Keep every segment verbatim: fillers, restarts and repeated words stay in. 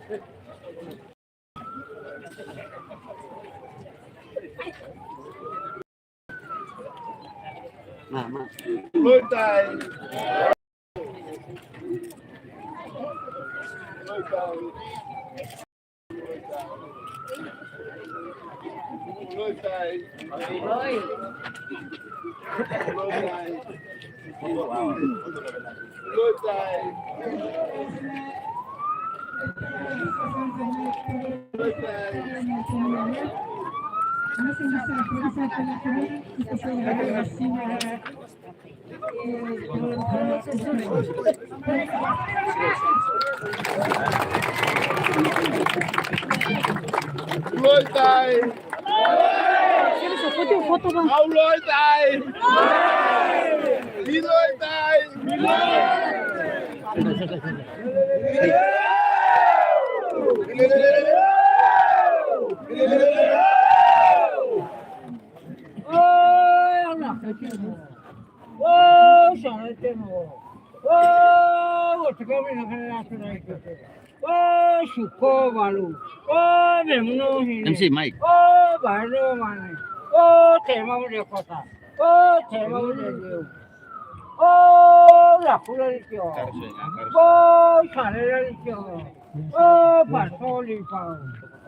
Nah, nah. Loos tiha. Loos tiha. Loos tiha. Loos tiha. Loos tiha. Sini, sini, foto, foto, Bang. Ha'u loos tiha. Imi loos tiha. Oi, Allah. Oh, sana temo. Oh, vou te comer na cara. Oh, suko balu. Oh, memnu hini. M C Mike. Oh, balu mane. Oh, tema de kota. Oh, tema de Deus. Oh, la kula de Deus. Oh, sana de Deus. Oh, pastor de pau.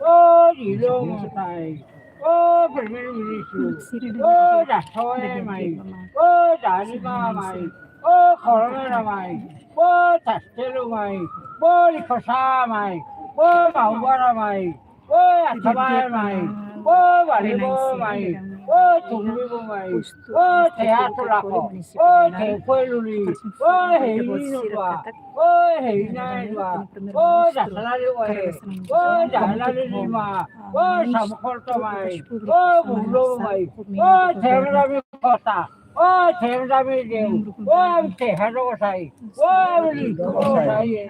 Oh, di lo matai. Oh, primeiru-ministru. Oh, da soe mai. Oh, da lima mai. Oh, korona mai. Oh, tastelu mai. Oh, likosa mai. Oh, maubara mai. Oh, atabai mai. Oh, balibo mai. Oh, tumbibu mai. Oh, teatru lako. Oh, te kueluli. Oh, hei ninu ba. Oh, hei nai ba. Oh, da salari oe. Oh, da salari lima. Oh, samukolto mai. Oh, bulo mai. Oh, terra mi kota. Oh, terra mi deu. Oh, te hado sai. Oh, li ko sai.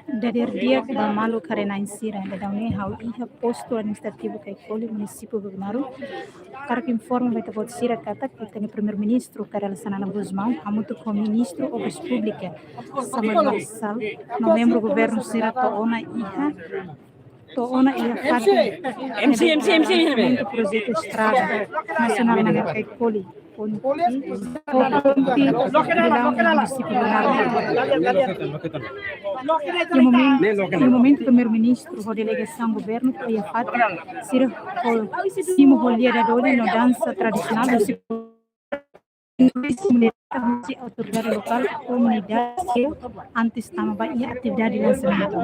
Dadeer di'ak ba maluk haree-na'in sira, daudaun ne'e ha'u iha postu administrativu Caicoli, munisípiu Bobonaro. Hakarak informa ba ita-boot sira katak ita-nia Primeiru-Ministru Kay Rala Xanana Gusmão hamutuk ho Ministru Obras Públikas Samuel Marçal no membru governu sira to'o ona iha, to'o ona iha fatin M C, M C, M C, M C, lanseamentu projetu estrada nasionál Maliana Caicoli, Ponti, Ponti Vilão, munisípiu Bobonaro. Iha momen-, iha momentu Primeiru-Ministru ho delegasaun governu to'o iha fatin, sira ho simu ho lia dadoli no dansa tradisionál husi komunidade, husi autoridade lokál, komunidade sira antes tama ba iha atividade lanseamentu.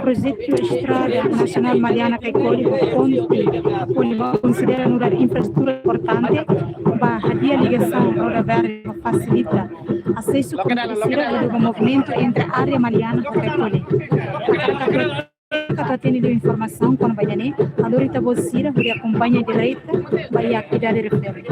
Projetu estrada nasionál Maliana Caicoli, Ponti Vilão, konsidera nu'udar infraestrutura importante ba hadi'a ligasaun rodoviária no fasilita asesu kondutór sira hodi movimentu entre área Maliana ho Caicoli. Katak hatene liu informasaun kona-ba ida-ne'e, hodi ita-boot sira hodi akompaña direta ba iha atividade refere.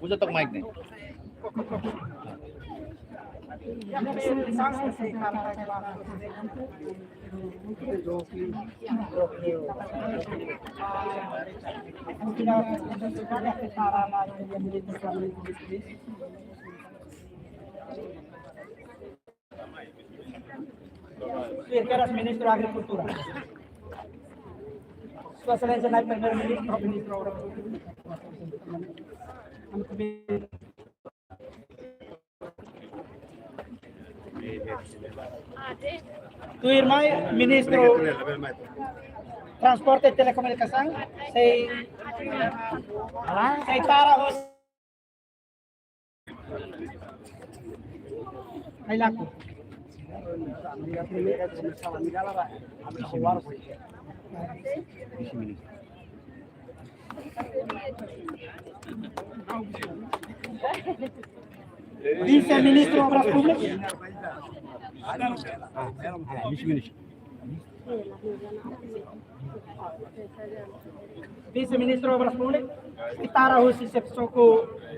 Uza tok mic ne'e. Tuir kedas Ministru Agrikultura. Sua Exelénsia Nai Primeiru-Ministru, Ministru Agrikultura. Tuirmai Ministru Transporte Telekomunikasaun, sei, sei tara husi Ai laku. Vise-Ministru Obras Públikas. Ah, ah, Vise-Ministru. Vise-Ministru Obras Públikas, sei tara husi xefe suku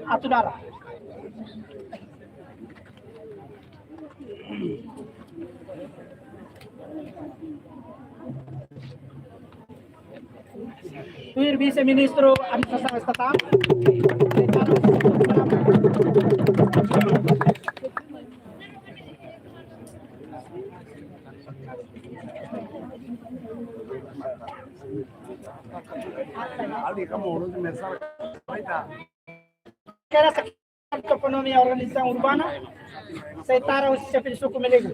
Atudara. Tuir Vise-Ministru Administrasaun Estatál. Kera Sekretaru Toponímia Organizasaun Urbana, sei tara husi xefe suku Melego.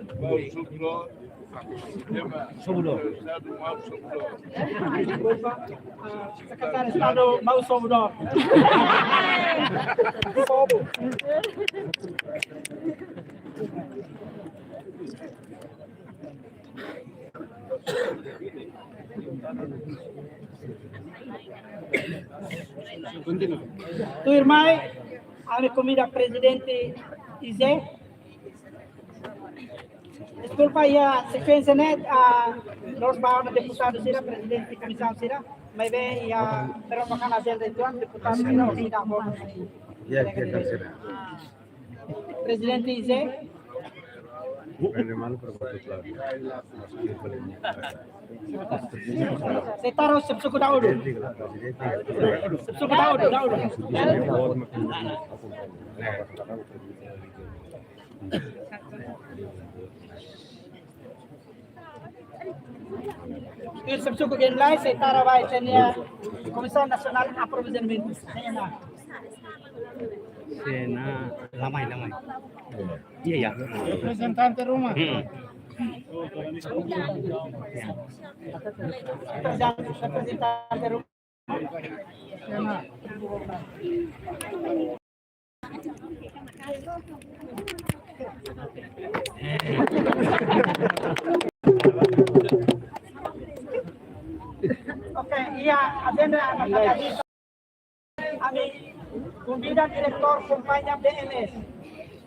Sobu Dor. Sekretáriu Estadu Mau Sobu Dor. Sobu. Tuirmai, ami konvida Prezidente Izé. Deskulpa, iha sekuénsia ne'e, ah, loos ba deputadu sira, prezidente komisaun sira, maibé iha, pero makan agenda itu, deputadu sira, oke, dah, bon. Ya, ya, ya, ya. Prezidente Izé. Sei tara husi xefe suku Daudu. Xefe suku Daudu, Daudu. Tuir xefe suku Gerilai, sei tara ba ita-nia Komisaun Nasionál Aprovizionamentu. Sena. Sena, lamai, lamai. Iya, iya. Reprezentante ruma. Hmm. Iya. Reprezentante ruma. Oke, iha agenda, ami konvida diretór kompañia B M S.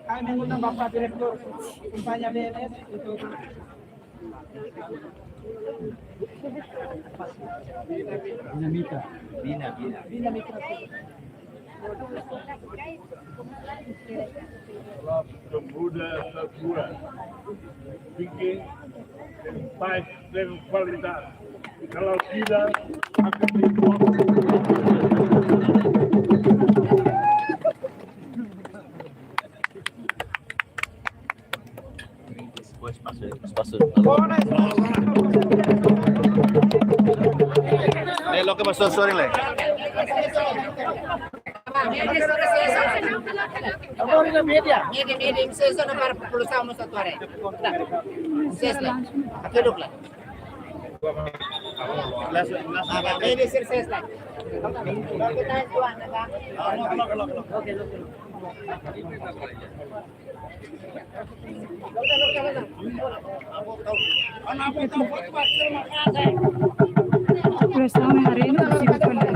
Kami mengundang Bapak Direktur Kompañia B M S untuk Bina Mitra. Bina, Bina. Bina Mitra. Muda estatura. Fique em paz, tenha qualidade. Kalau tidak, akan dibuang. So, sorry, le. Média, média, média, média, média, média, para populasaun mós atu haree. Sukses la. Oke, dok la. Ah, média, sukses la. Populasaun haree ona, sira ko'alia.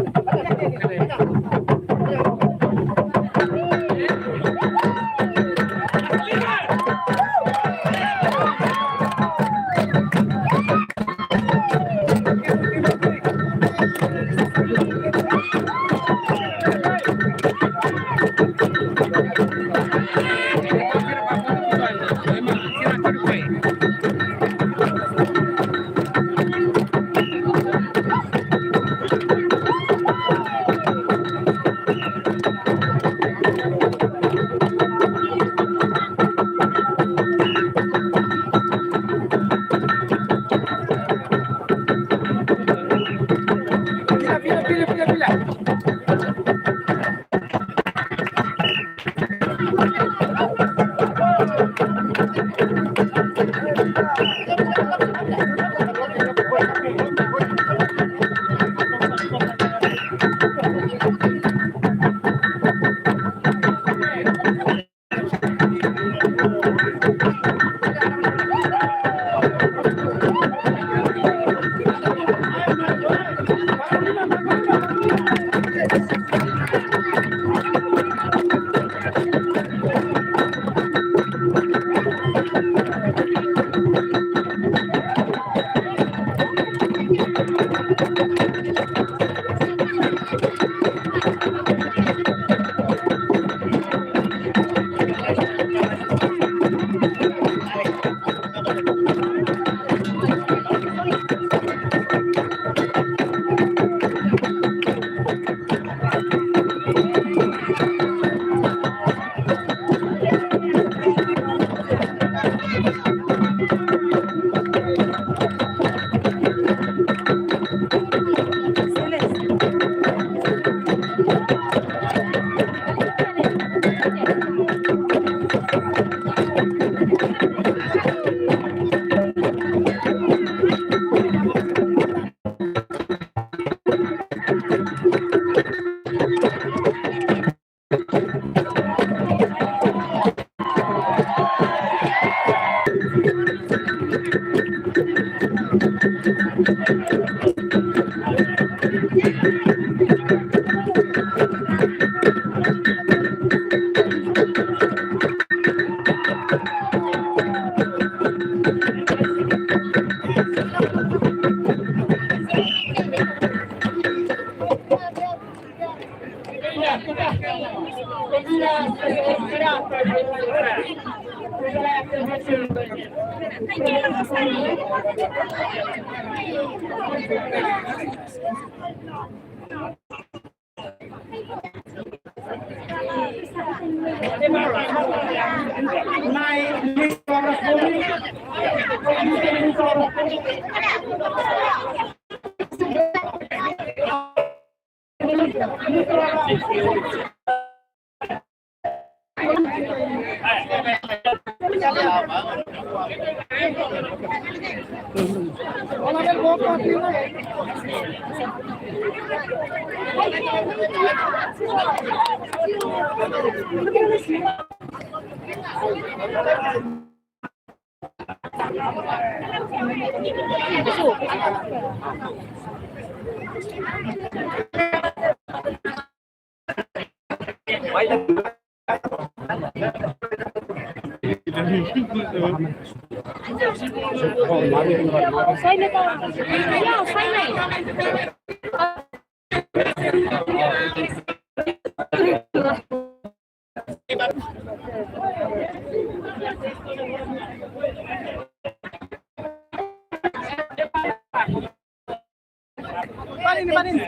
Paling, paling.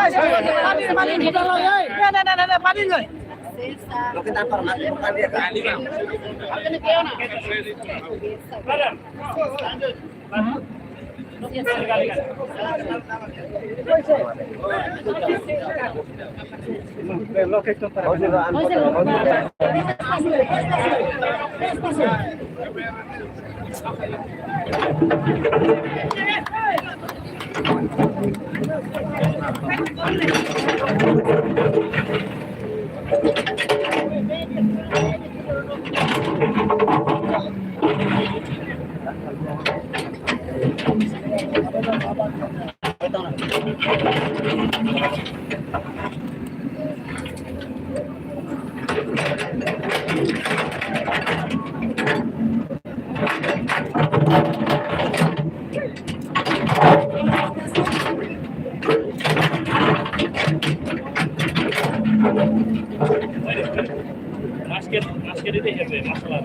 Paling, paling. Paling, paling. Paling, paling. Paling, paling. Lo que está formando, bukan dia, kan? Masker, masker itu ya, masalah.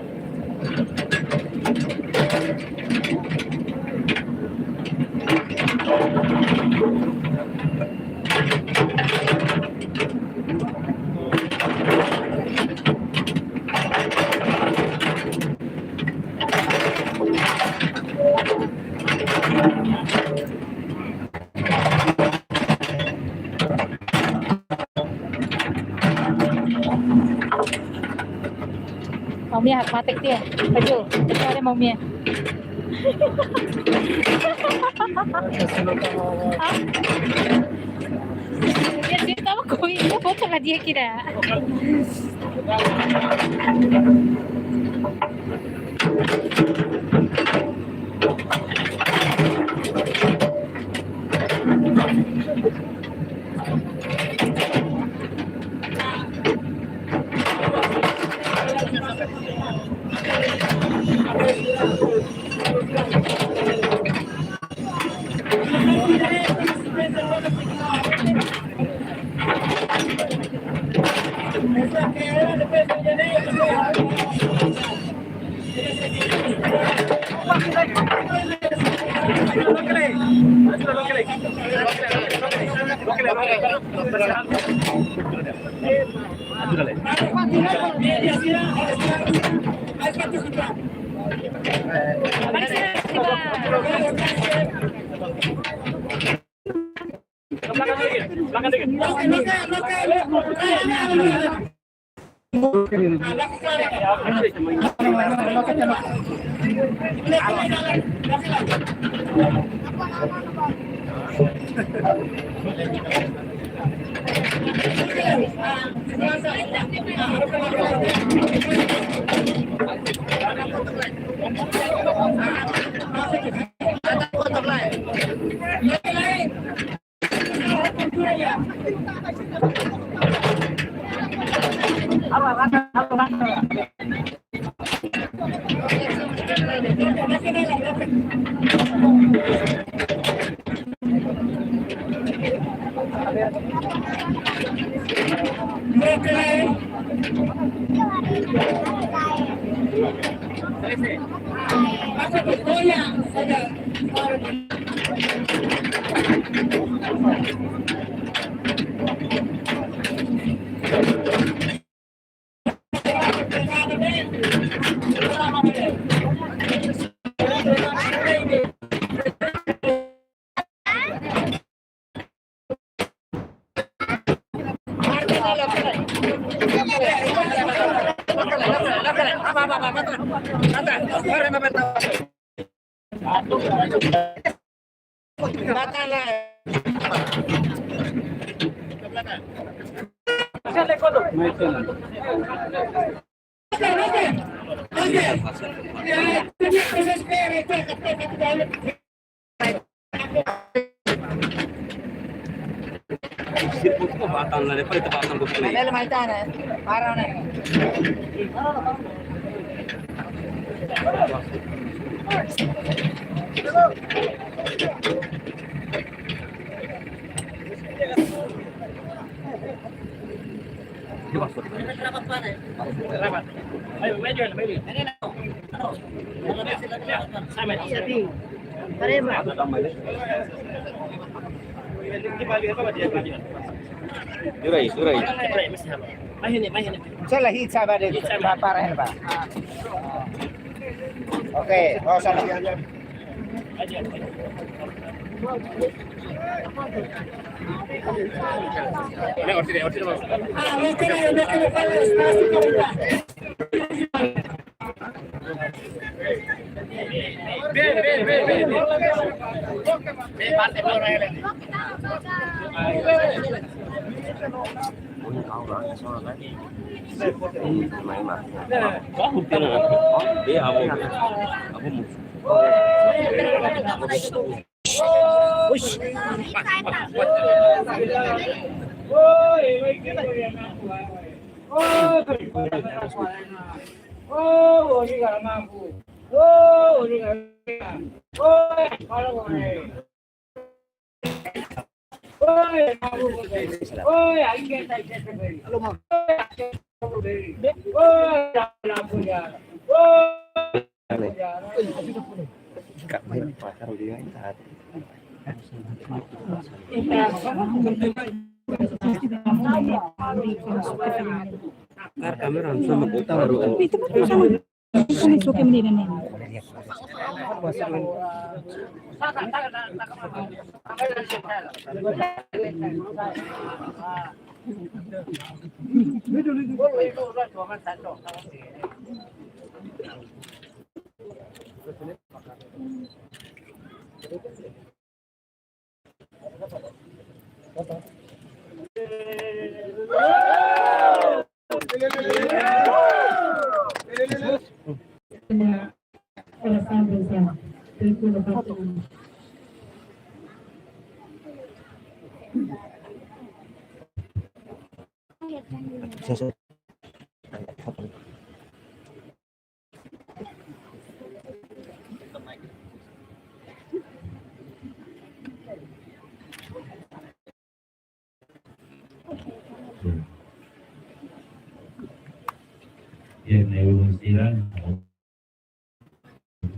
Maumia hakmatek tiha. Baju, baju ada Maumia. Hah? Dia, dia tahu aku ini foto lah dia kira. Belakang dikit, belakang dikit. Sirkut ko batang na, depois itu batang ko play. Ada lemah tanah, parah nih. Durai, durai. Sela hit sabar deh, sabar, sabar. Oke, oh, sabar. Kamera sama kita baru. Iha ne'e ulun sira,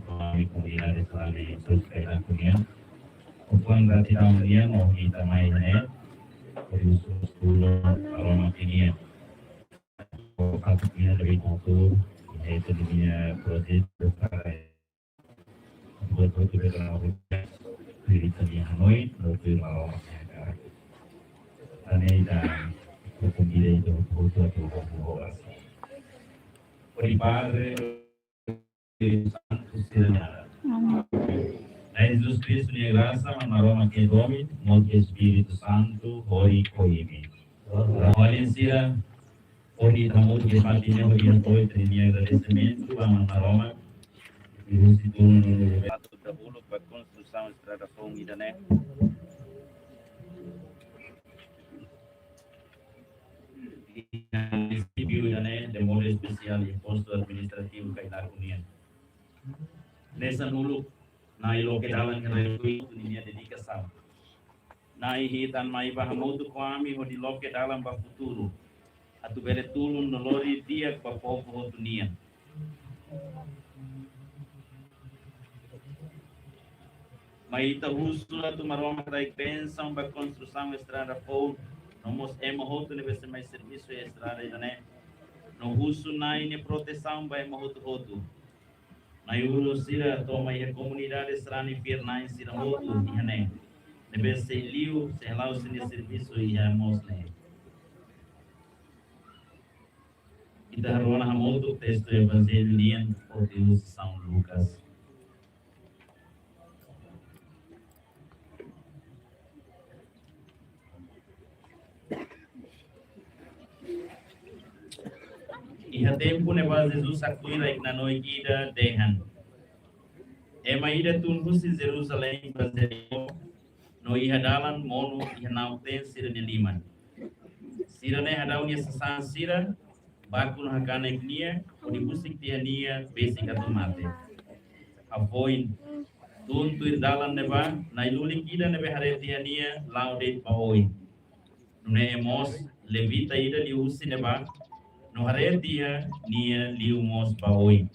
ami komunidade sarani Sulsel Kailaku nian, ho fuan gratidaun nian, no ita mai ne'e, hodi husu Maromak nian. Ho faktu nian lebih kultur, iha ita-nia projetu, buat hotu bele la'o, ita-nia hanoin, no tuir Maromak nia hakarak. Tan ne'e ita, hukum ida ita hotu atu hotu horas. Hodi Padre Santu sira-nia naran. Amen. Na'i Jesus Kristu nia grasa, Maromak nia domin, moris Espíritu Santu, hori ho imi. Alin sira, hodi ita hamutuk iha fatin ne'e hodi hato'o ita-nia agradesimentu ba Maromak, liuhusi tulun no lubuk. Atu ita uluk ba konstrusaun estrada foun ida-ne'e. Iha munisípiu ida-ne'e, de modo espesiál iha postu administrativu Kailaku nian. Hanesan uluk, Na'i loke dalan iha rai-laran ninia dedikasaun. Na'i hitan mai ba hamutuk ho ami hodi loke dalan ba futuru. Atu bele tulun no lori di'ak ba povu hotu nian. Mai ita husu atu Maromak rai bensaun ba konstrusaun estrada foun, no mós ema hotu ne'ebé sei mai servisu iha estrada ida-ne'e. No husu Na'i nia protesaun ba ema hotu-hotu. Na'i ulun sira to'o mai iha komunidade sarani fiar-na'in sira hotu iha ne'e. Ne'ebé sei liu, sei hala'o sira-nia servisu iha mós ne'e. Ita rona hamutuk testu Evanjellu nian, hodi husi São Lucas. Iha tempu ne'ebá Jesus haktuir ai-knanoik ida dehan: Ema ida tun husi Jerusalém ba Jerikó, no iha dalan monu iha na'ok-teen sira-nia liman. Sira-ne'e hadau nia sasán sira, baku no hakanek nia, hodi husik tiha nia besik atu mate. Hafoin, tun tuir dalan ne'ebá, nai-lulik ida ne'ebé haree tiha nia, la'o de'it ba oin. Nune'e mós, levita ida liuhusi ne'ebá, no haree tiha nia liu mós ba oin.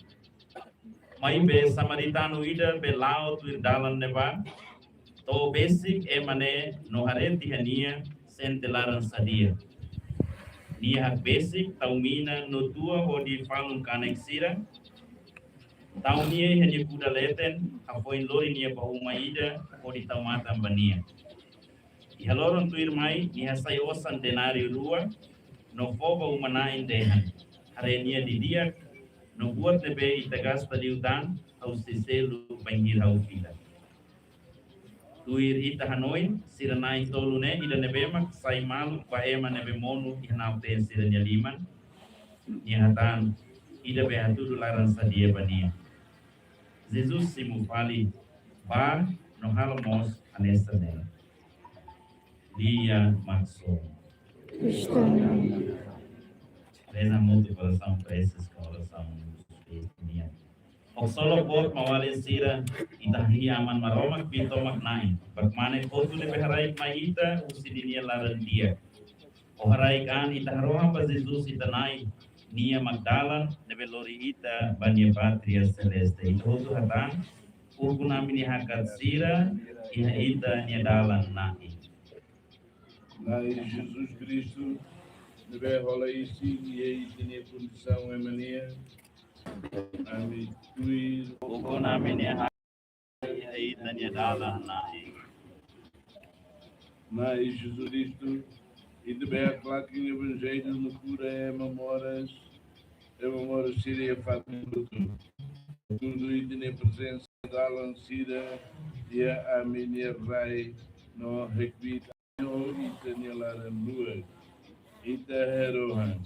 Maibé samaritanu ida be la'o tuir dalan ne'ebá, to'o besik ema ne'e no haree tiha nia, sente laran sadia. Nia hakbesik, tau mina no tua hodi falun kanek sira, Tau nia iha nia kuda leten, hafoin lori nia ba uma ida, hodi tau matan ba nia. Iha loron tuirmai, nia hasai osan denáriu rua, no fó ba uma-na'in dehan: Haree nia didi'ak, no buat ne'ebé ita gasta liután, ha'u sei selu bainhira ha'u fila. Tuir ita hanoin, sira na'in tolu ne'e, ida ne'ebé mak sai malu ba ema ne'ebé monu iha nauten sira-nia liman, nia hatán: Ida be hatudu laran sadia ba nia. Jesus simu fali: Bá no halo mós hanesan ne'e. Lia Maksoin. Kristu. Reza hamutuk orasaun preces ho orasaun nian. Ó solo por mawalin sira, ita hahi'i Aman Maromak kbiit-tomak na'in, ba kmanek hotu ne'ebé haraik mai ita husi ninia laran di'ak. Ó haraik an ita harohan ba Jesus ita Na'i, nia mak dalan ne'ebé lori ita ba nia pátria seleste. Ita hotu hatán: Ukun ami-nia hakat sira iha ita-nia dalan, Na'i. Na'i Jesus Kristu, ne'ebé hola isin iha ita-nia kondisaun ema nian, ami tuir ukun ami-nia hakat iha ita-nia dalan, Na'i. Na'i Jesus Kristu, ita be haklaken Evanjellu no kura ema moras, ema moras sira iha fatin hotu. Hatudu ita-nia prezensa dalan sira iha ami-nia rai no hakbiit ami ho ita-nia laran-luak. Ita harohan: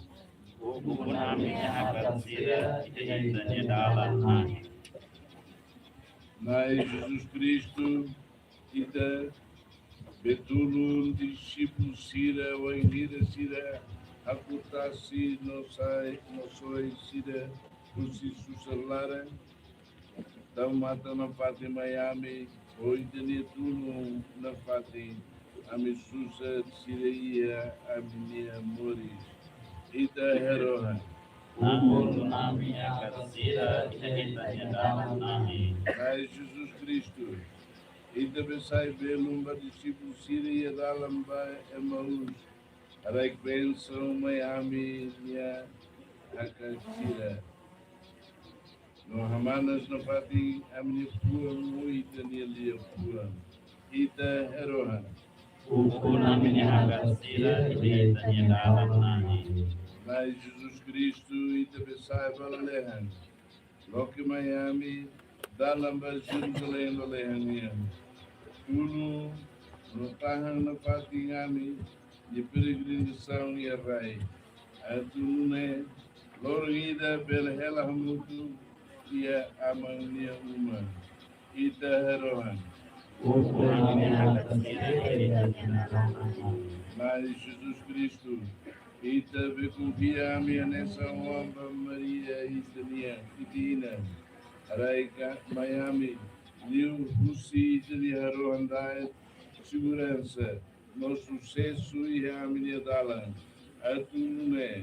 Ukun ami-nia hakat sira iha ita-nia dalan, Na'i. Na'i Jesus Kristu, ita be tulun dixípulu sira wainhira sira hakutasi no sai, no soe sira husi susar laran. Tau matan nafatin mai ami, ho ita-nia tulun nafatin, ami susar sira iha ami-nia moris. Ita harohan: Ukun ami-nia hakat sira iha ita-nia dalan, Na'i. Na'i Jesus Kristu, ita be sai belun ba dixípulu sira iha dalan ba Emaús. Haraik bensaun mai ami-nia hakat sira. No hamanas nafatin ami-nia fuan ho ita-nia liafuan. Ita harohan: Ukun ami-nia hakat sira iha ita-nia dalan, Na'i. Na'i Jesus Kristu, ita be sai ba lalehan. Loke mai ami, dalan ba Jeruzalein lalehan nian. Tulun no tahan nafatin ami-nia peregrinasaun iha rai, atu nune'e loron ida bele hela hamutuk iha Aman nia uma. Ita harohan: Ukun ami-nia hakat sira iha ita-nia dalan, Na'i. Na'i Jesus Kristu, ita be konfia ami hanesan oan ba Maria ita-nia, ita-nia inan. Haraik mai ami, liuhusi ita-nia harohan da'et seguransa no susesu iha ami-nia dalan, atu nune'e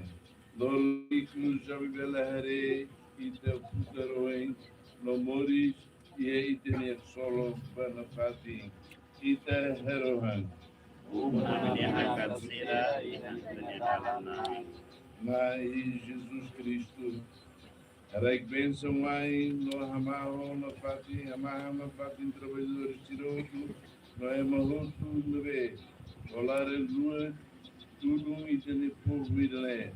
loron ikus ami bele haree ita futar oin no moris iha ita-nia ksolok ba nafatin. Ita harohan: Ukun ami-nia hakat sira iha ita-nia dalan, Na'i. Na'i Jesus Kristu, haraik bensaun mai no hamahan nafatin, hamahan nafatin traballadór sira hotu no ema hotu ne'ebé ho laran-luak tulun ita-nia povu ida-ne'e,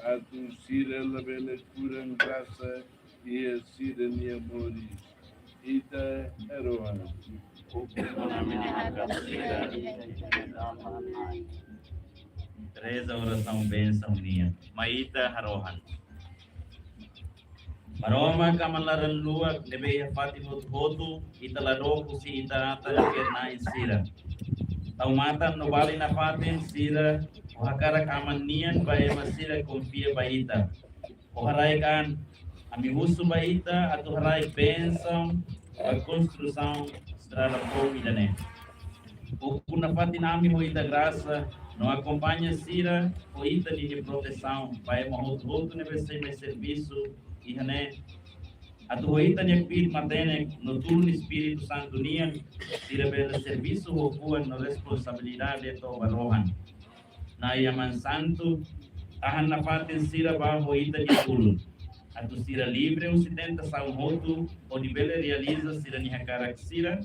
atu sira labele kuran grasa iha sira-nia moris. Ita harohan: Ukun ami-nia hakat sira iha ita-nia dalan, Na'i. Reza orasaun bensaun nian. Mai ita harohan: Maromak Aman laran-luak ne'ebé iha fatin hotu-hotu, ita la dook husi ita-nia atan kedas sira. Tau matan no bali nafatin sira, Ó hakarak aman nian ba ema sira konfia ba Ita. Ó haraik an, ami husu ba Ita atu haraik bensaun ba konstrusaun estrada foun ida-ne'e. Ukun nafatin ami ho Ita grasa, no akompaña sira ho Ita ninia protesaun, ba ema hotu-hotu ne'ebé sei mai servisu iha ne'e, atu ho Ita-nia kbiit matenek no tulun Espíritu Santu nian, sira bele servisu ho fuan no responsabilidade to'o ba rohan. Na'i Aman Santu, tahan nafatin sira ba ho Ita-nia tulun. atu sira livre husi tentasaun hotu, hodi bele realiza sira-nia hakarak sira,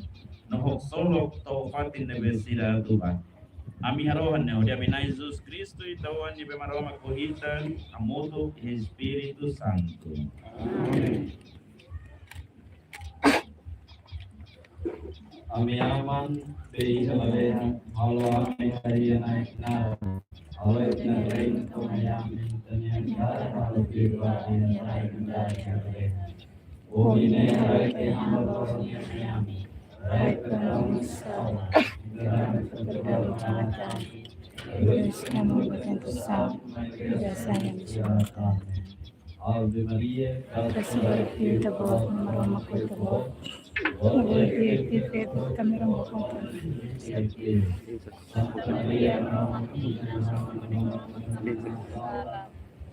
no ho solo to'o fatin ne'ebé sira atu bá. Ami harohan ne'e hodi ami Na'i Jesus Kristu, Ita-Boot ne'ebé Maromak ho ita hamutuk ho Espíritu Santu. Amen. Ami Aman be iha lalehan, halo ami-nia naran, halo Ita-nia reinu, toma iha ami, Ita-nia hakarak halo firma iha lalehan. Ohin ne'e haraik ami-nia osan, haraik ami-nia sala, tentasaun, Ave Maria, grasa cheia, Ita-Boot, Maromak ho Ita-Boot.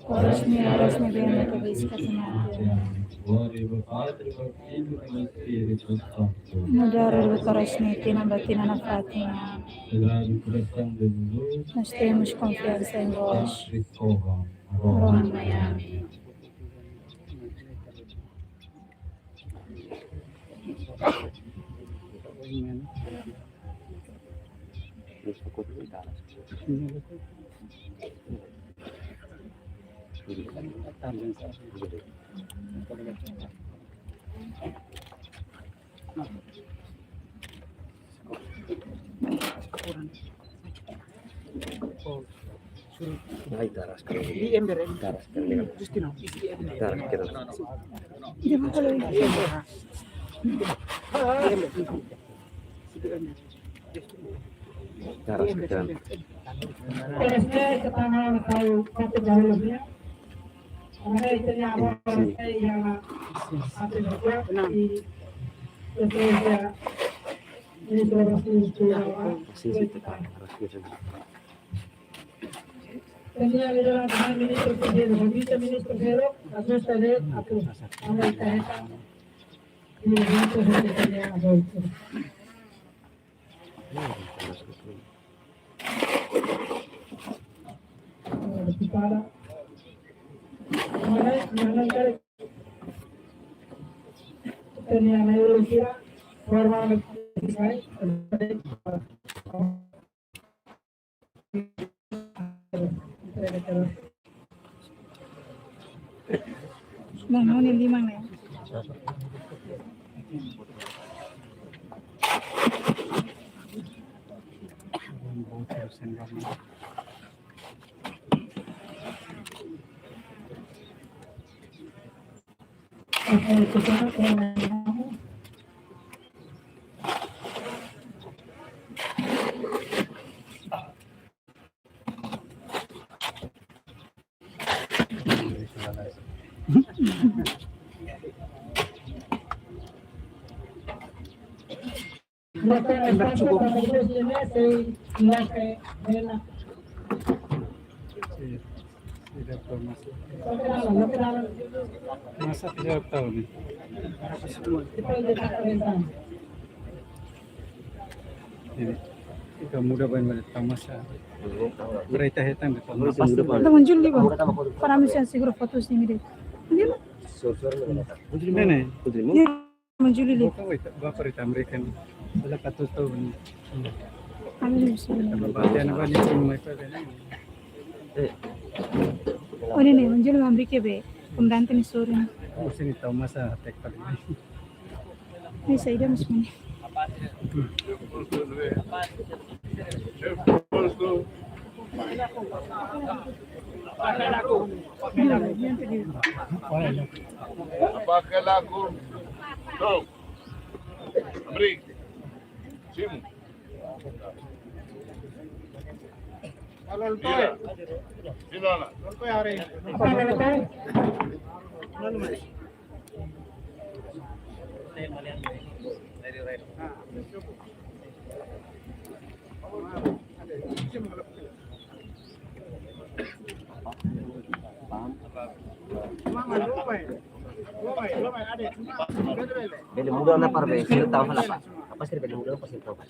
Oras ne'e, oras ne'e, benda ke bisi ka timati. Glória ao Pai, ao Filho e ao Espírito Santo. Nu'udar iha oras ne'e, tinan ba tinan nafatin. Sagrado Coração de Jesus. Nós temos confiança em vós. Abre o coração. Roma Miami. Ai, taras kali. Taras kali. Taras kali. Taras kali. Terus ke tangan kau kote baru lebih. Karena itu yang apa yang satu juga di Indonesia. Ini sudah pasti sudah. Tenía que llevar al ministro Cordero, al viceministro Cordero, a su taller, a tu, a la cabeza. Y el ministro Cordero tenía a Adolfo. Para. Mana, mana, tenía la ideología, forma de Bang, mau ni limang ni. Tidak cukup. Iya, tidak tahu, Mas. Masa tidak tahu nih. Ini, kita muda banyak tau masa. Berita hitam di tau masa. Tau muncul di bawah. Para misi yang segera foto sini deh. Ini, Ne'e, ne'e. Iya. Manjuli li. Bukan, wait, bapak di Amerika ni. Sudah katus tahun. Amin, amin. Apa baca, apa ni, semua itu ada ni. Oh, ne'e, ne'e, manjuli mamri ke be. Komandante ni sore ni. Oh, sini tau masa tek pada ni. Ne'e, saida mas mani. Apaga lagu. Tau. Amri. Simu. Mira. Sila la. Apaga lagu. Bele muda ona para be, sira tau fala pa. Apa sih bele muda apa sih tau pa?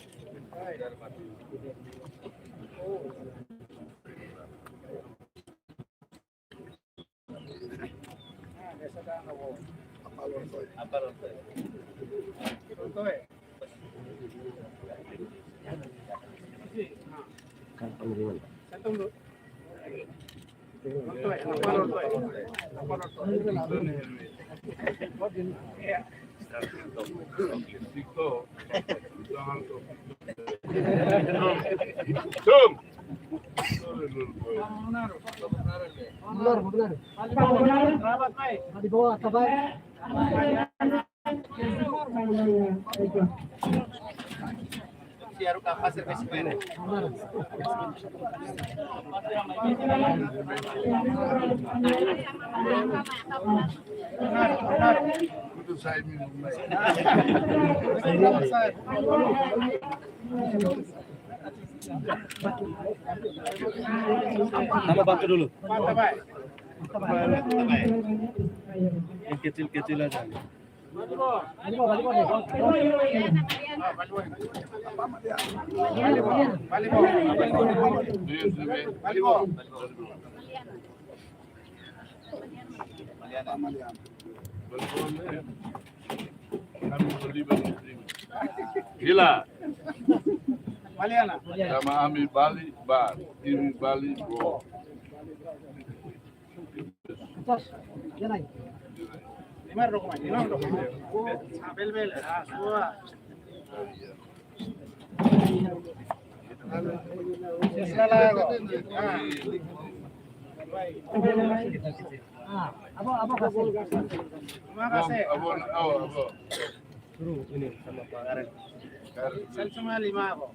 Tama bantu dulu. Yang kecil-kecil aja. Hila. Tama ami Bali ba, imi Bali bo. Abo, abo, oh, abo. Suruh ini sama Pak Karen. Sel cuma lima, abo.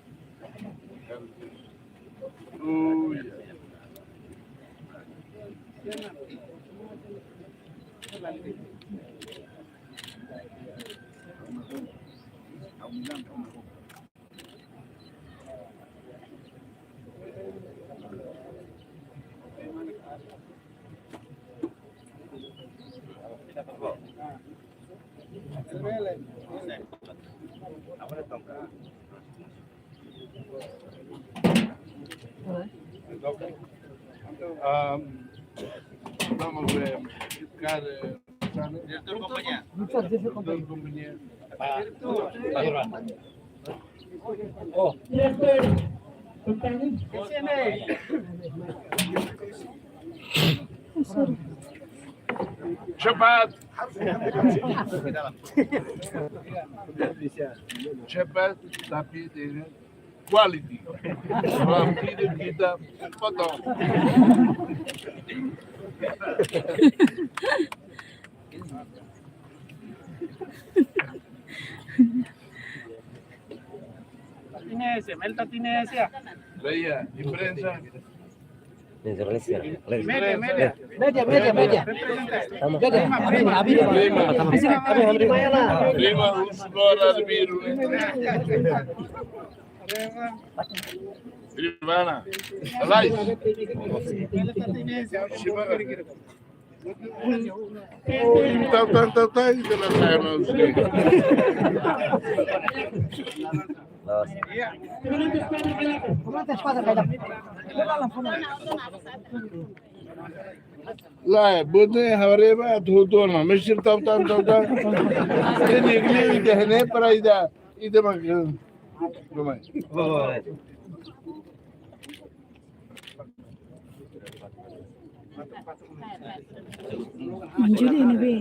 Oh, iya. Um, vamos ver, cara, diretor kompañia. Diretor kompañia. Oh. Chapat. Chapat, tapi dengan quality. Kalau tidak, kita potong. Indonesia, Melta Indonesia. Iya, imprensa. Ini jurnalis ya. Media, media. Media, media, media. Media, media. Abi, abi. Lima. Abi, abi, abi. Lima, un flor al biru. Di mana? Alai. Tau, tau, tau, tau, itu lah saya mau sini. Lae, buat ni hari ba tu tu na, mesti tau, tau, tau, tau. Ini, ini, ini, ini, para ida, ida mak, rumah. Manjuri ini be.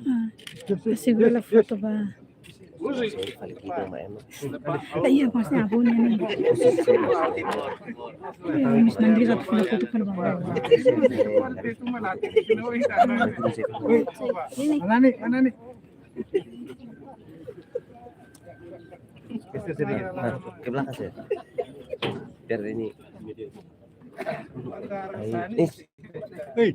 Ah, asik bela foto ba. Ah, iya, pasti aku ni. Iya, mis nanti satu foto foto kan ba. Ini. Mana ni? Mana ni? Geser sedikit. Nah, ke belakang saja. Biar ini. Ini. Hei.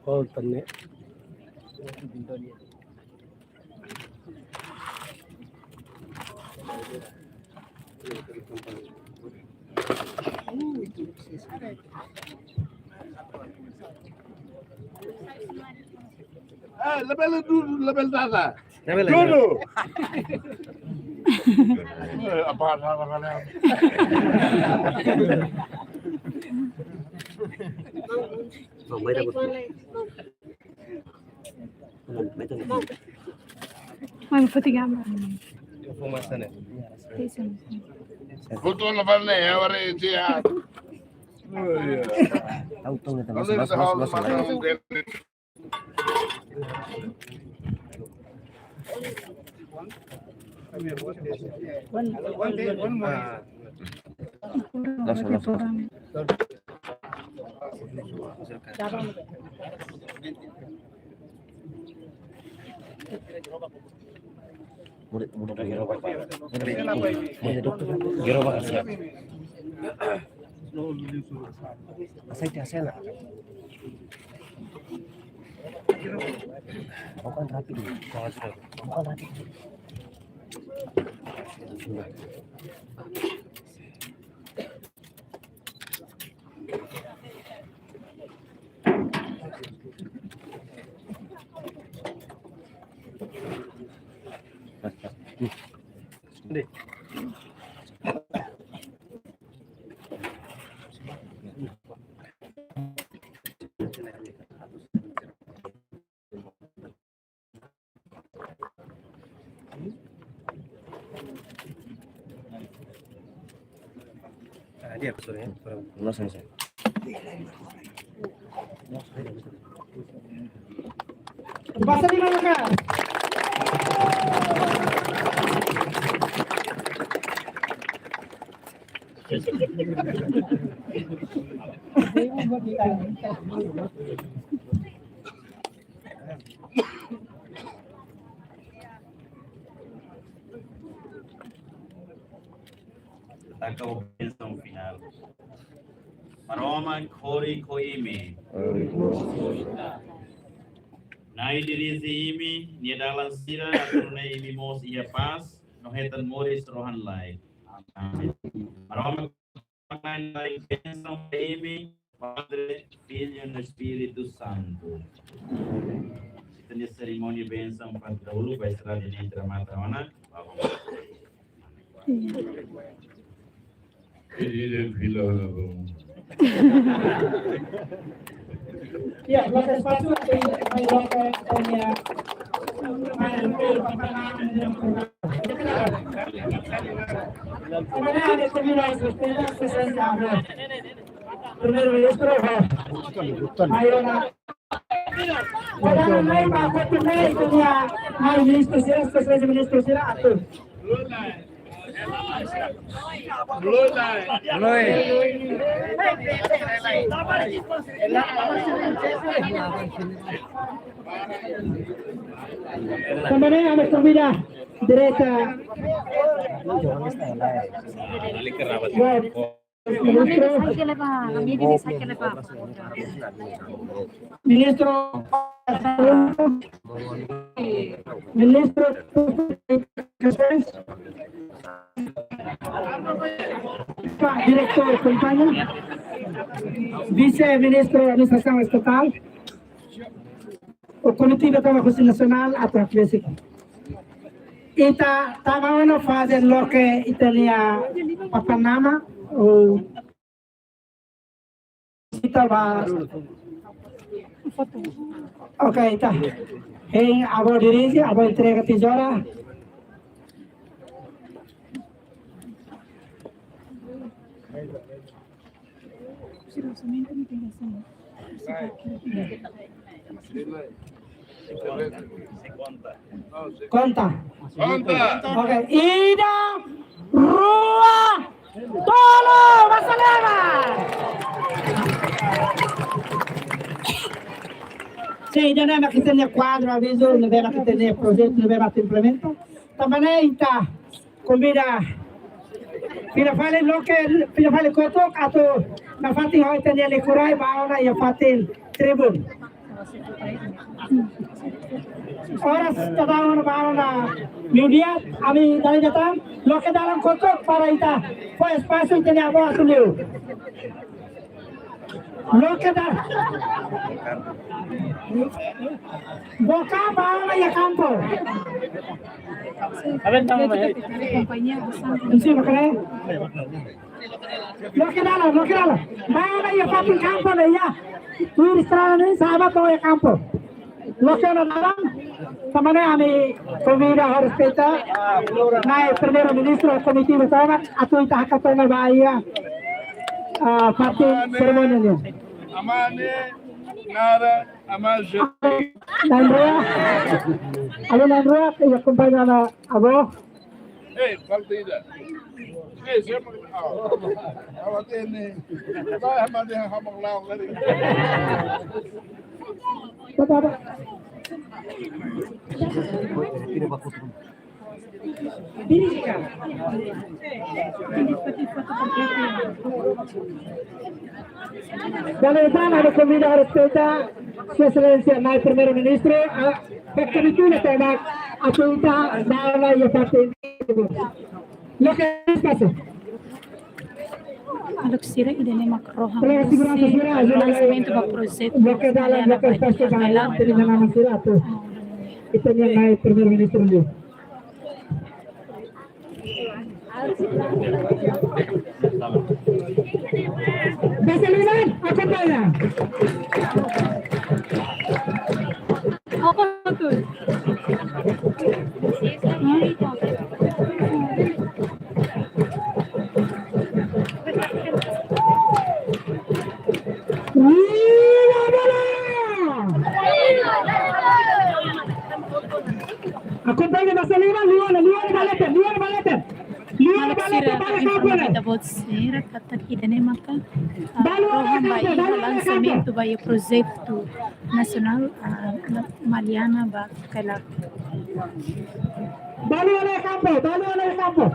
Oh, tane. Eh, labele dudu, labele tata. Labele. Dudu. Eh, apa, apa, apa, apa. Mano, foti gambar. Informasi, né? Isso. Botou na barra, né? Agora é dia. Oh, yeah. Tahu, tahu, tahu. Olha, mas, mas, mas, mas, mas, mas. Langsung, langsung. Muda, muda, muda, muda, muda, dokter. Gerobak siap. Aseite, aseite. Bukan rapi dulu. Bukan rapi dulu. Ah, dia, sorry, ya. Langsung, langsung. Bahasa di mana, Kak? Taka bensaun finál. Maromak, kori ho imi. Na'i dirije imi, nia dalan sira, atu nune'e imi mós iha pás, no hetan moris rohan-laek. Amen. Maromak, bensaun ba imi, Padre, Filho no Espírito Santo. Ita-nia serimónia bensaun fatin dahuluk, ba estrada ne'e entra mata ona. Iya. Ini dia bilang apa? Ya, bloke espasu, bloke, bloke, ya. Primeiru-Ministru, eh, Mayona. Ora mai ba kotu mai tu dia, mai ministru sira, sekretaris ministru sira atu. Tanba ne'e ami konvida direta. Ministru, Ministru, Ministru, Diretór Kompañia, Vise-Ministru Administrasaun Estatál, ho komitiva tama husi nasionál atu hakbesik. Ita tama ona faze loke ita-nia papan nama, o ita ba. Oke, ita. Hein, avó dirije, avó entrega tezoura. Konta. Konta. Oke, ida, rua, tolu, basa lema. Sei, ida-ne'e mak ita-nia kuadru avizu, ne'ebé mak ita-nia projetu, ne'ebé mak implementa. Tanba ne'e ita konvida fila fali loke, fila fali kotuk atu nafatin ho ita-nia lektoral ba ona iha fatin tribuna. Oras tadau ona ba ona meiudia, ami dala ida tan. Loke dalan kotuk para ita fó espasu ita-nia avó atu liu. Loke dalan. Boka ba ona iha kampu. Isi makane. Loke dalan, loke dalan. Ba ona iha fatin kampu ne'e iha. Tuir estrada ne'e sa'e ba to'o iha kampu. Loke ona dalan, tanba ne'e ami konvida ho respeitu Na'i Primeiru-Ministru, komitiva tomak, atu ita hakat ona ba iha, ah, fatin serimónia nian. Amane, nada, amane. Na'in-rua, alin na'in-rua, ke akompaña ona avó. Eh, falta ida. Eh, siapa? Ah, awak ini. Saya sama dia, sama lawan tadi. Bapak, Bapak. Dala ida ami konvida ho respeitu Sua Exelénsia Na'i Primeiru-Ministru, ah, ba komitiva tomak atu ita ba ona iha fatin. Loke espasu. Maluk sira, ida-ne'e mak rohan husi lanseamentu ba projetu Maliana ba iha Kailak. Ita-nia Na'i Primeiru-Ministru liu. Basa liman, akompaña. Ako tu. Akompaña basa liman, liu ona, liu ona ba leten, liu ona ba leten. Liu ona ba leten, ba leten. Maluk sira, informa ba ita-boot sira katak ida-ne'e maka, ah, rohan ba iha lanseamentu ba iha projetu nasionál, ah, Maliana ba Kailak. Ba liu ona iha kampu, ba liu ona iha kampu.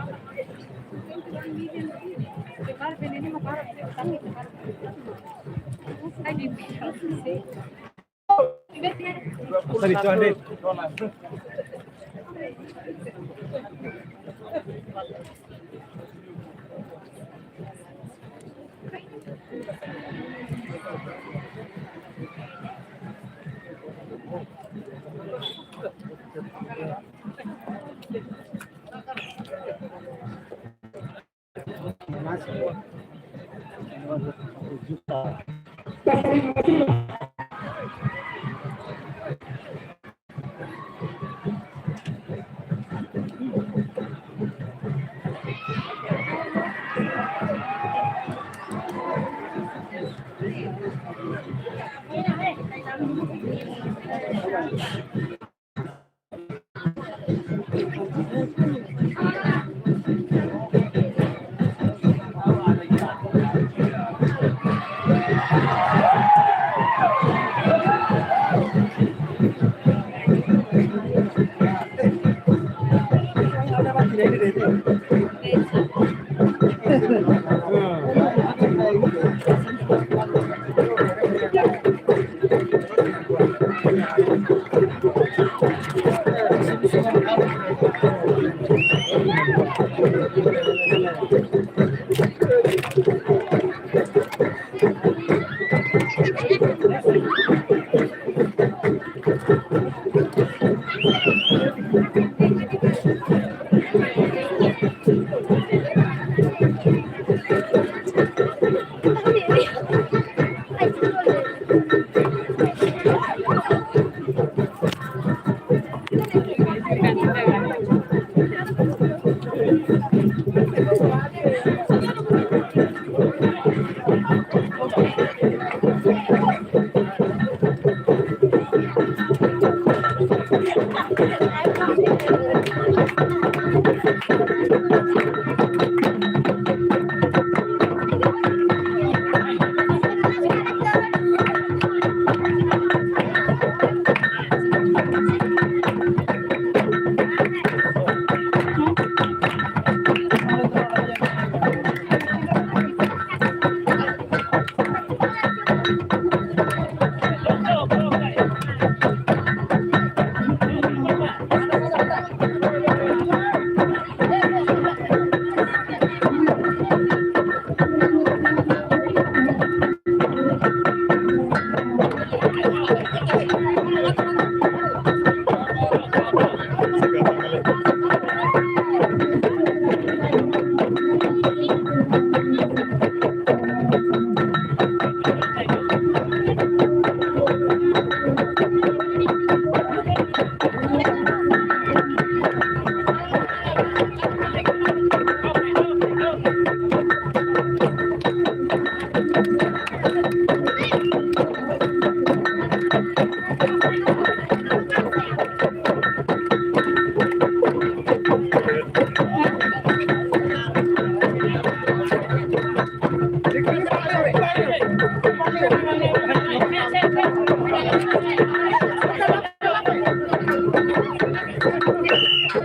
Tá.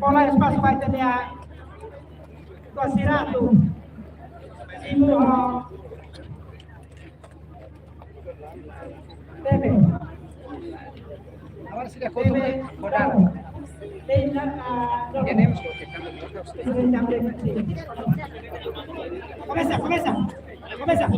Bola espasu ba ita-nia tua sira atu. Simu ho. Bebe. Agora se der conta, bebe. Rodar. Komesa, komesa. Komesa.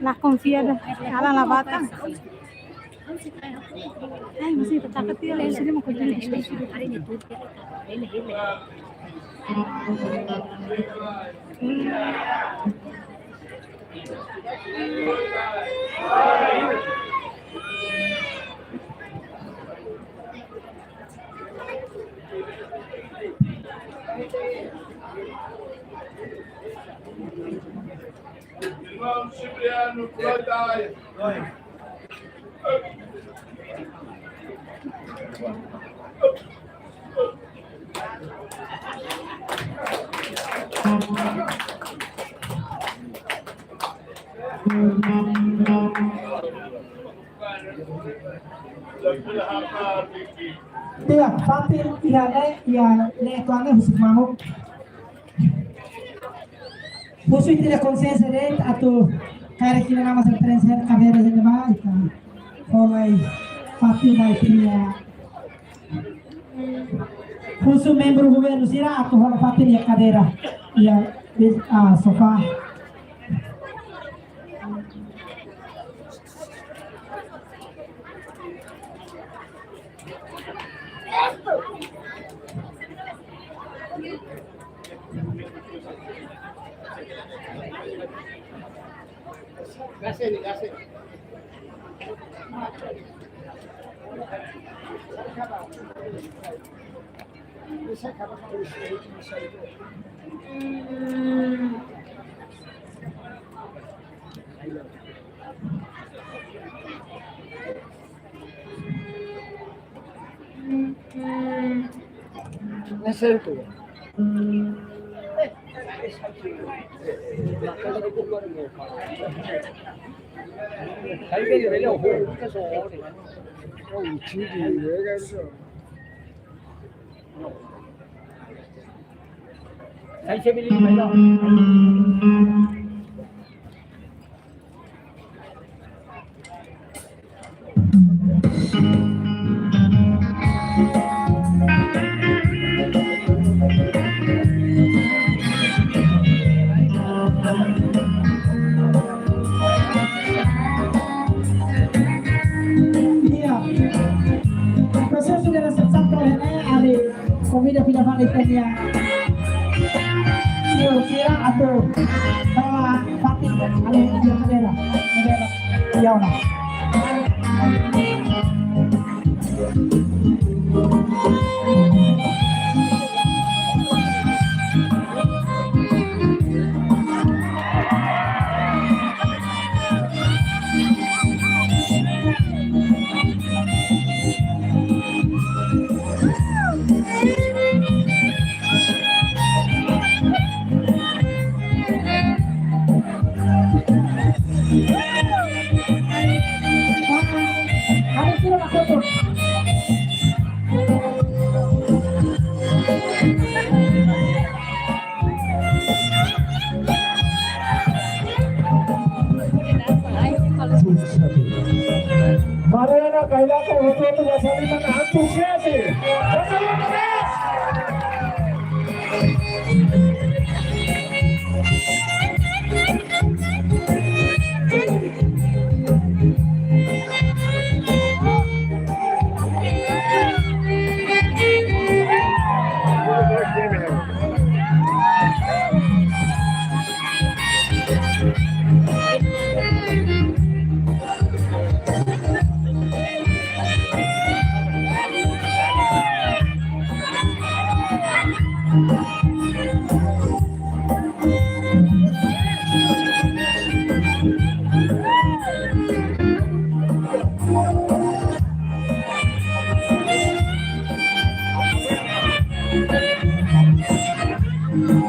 La konfia ida, ala la bata. Ai, masih tetap kecil, ya, sini mau kerja. Irmão Cipriano Clotaire. Tiha, fatin iha ne'e, iha ne'e tuan ne'e husik mamuk. Husu ita-nia konsiénsia de'it atu karik ita-nia nama sira preenxe kadeira iha ne'ebá, ita fó mai fatin ba ita-nia. Husu membru governu sira atu hola fatin iha kadeira, iha, ah, sofá. Iya. Prosesu de resepsaun ne'e, ari konvida fila fali ita-nia sira atu hola fatin, ari, iha kadeira. Kadeira. Iya, ona. Mariana Kailaka, outro, outro, Vaselina, Antusiasi. Vaselina,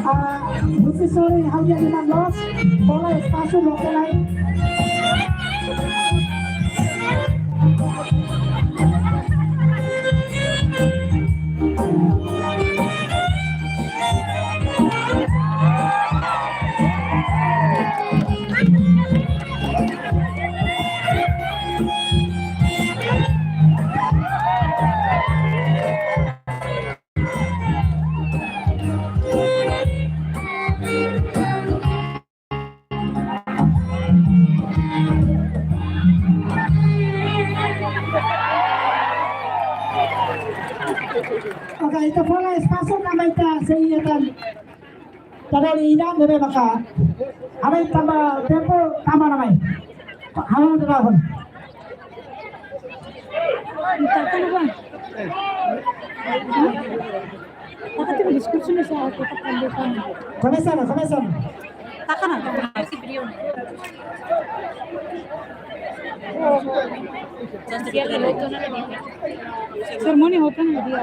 Ah, husi sorin ha'u-nia liman loos, fó ona espasu loke lai. Oke, ita fó ona espasu tanba ita sei iha tan. Ita dada ida ne'ebé maka. Ha'u mai tanba tempu tanba ona mai. Ha'u atu dada. Ita kan, Bang. Taka tiba diskursu ni sa aku tak pandekan. Komesa ona, komesa ona. Taka na. Seremoni hotu ona dia.